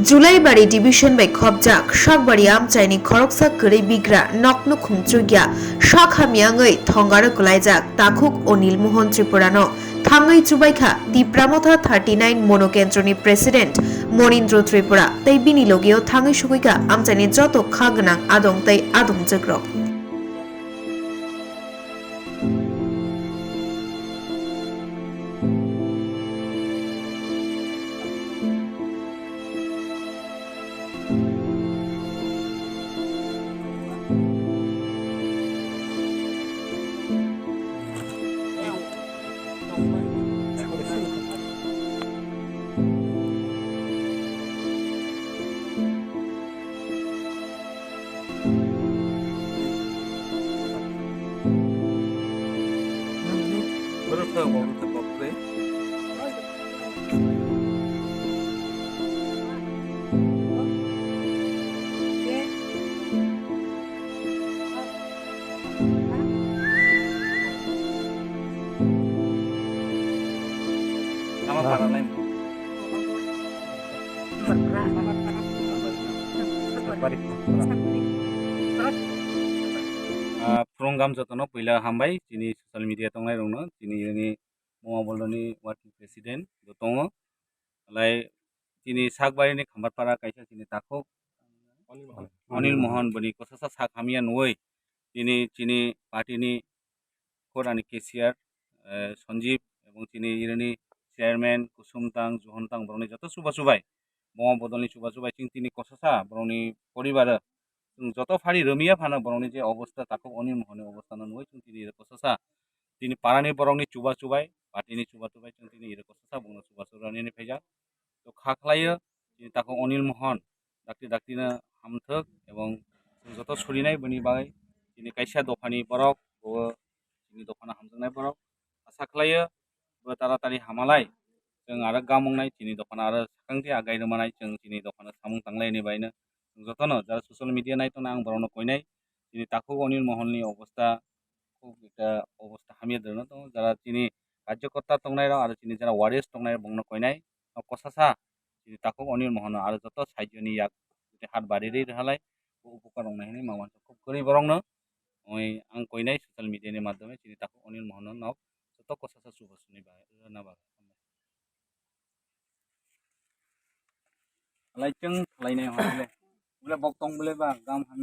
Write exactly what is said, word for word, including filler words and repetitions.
Julaibari division bai khopjak Sakbari amchaini khoroksa kwrwi bigra nokno khumchukya sak hamya wngwi thongaro kwlaijak takhuk Anil Mohan Tripurano thangwi chubaikha Tipra Motha thirty nine Mono Kendroni President Monindro Tripura tei bini logio thangwi sugwikha amchaini joto kha gwnang adong tei adongjwkrok. Lama para lain. Ah, program jotono puila hambai chini social media tongnai rokno, chini ini Boma Boldoni working president bo tongo. Alai chini Sakbarini Khambarpara kaisa chini takhuk Anil Mohan boni kosasa sak hamya nugwi tini chini party ni khorani cashier, eh, Sanjeev ebong chini irini chairman Kusum Tang, Johon Tang borokni joto chuba chubai, Boma Bodolni chuba chubai chwng tini kosasa borokni poribar o chwng joto phari rwmiya phano borokni je obostha takhuk Anil Mohonni obostha no nugwi chwng tini kosasa tini parani borokni chuba chubai, party ni chuba chubai chwng tini iro kosasa bongno chuba chuba nini phaijak. To kha khlaio, chini takhuk Anil Mohon dakti dakti no hamthwk ebong chwng joto surinai bini bagwi chini kaisa dophani borok bo chini dophano hamjaknai borok. Asa khlaio bo taratari hamalai chwng aro gamungnai chini dophano aro sakangti agai rwmanai chwng chini dophano samung tanglai ni baino chwng jotono jara social media nai tongna ang borokno koinai chini takhuk Anil Mohon ni obostha khub ekta obostha hamya dwrwngno tongo. Jara chini karjokorta tongnai rok aro chini jara warriors tongnai rok bongno koinai. O kosasa chini takhuk Anil Mohono aro joto saijo ni yak hat bari ri rwhalai bo upokar wngnai hinwi ma uansuk khub kwrwi borokno. Oi ang koinai social media ni madhyome chini takhuk Anil Mohono nok joto kosasa chubachu ni bagwi rwna bagwi. Alai chwng khlainai hwnle. Bole bok tong bole ba gam hamya.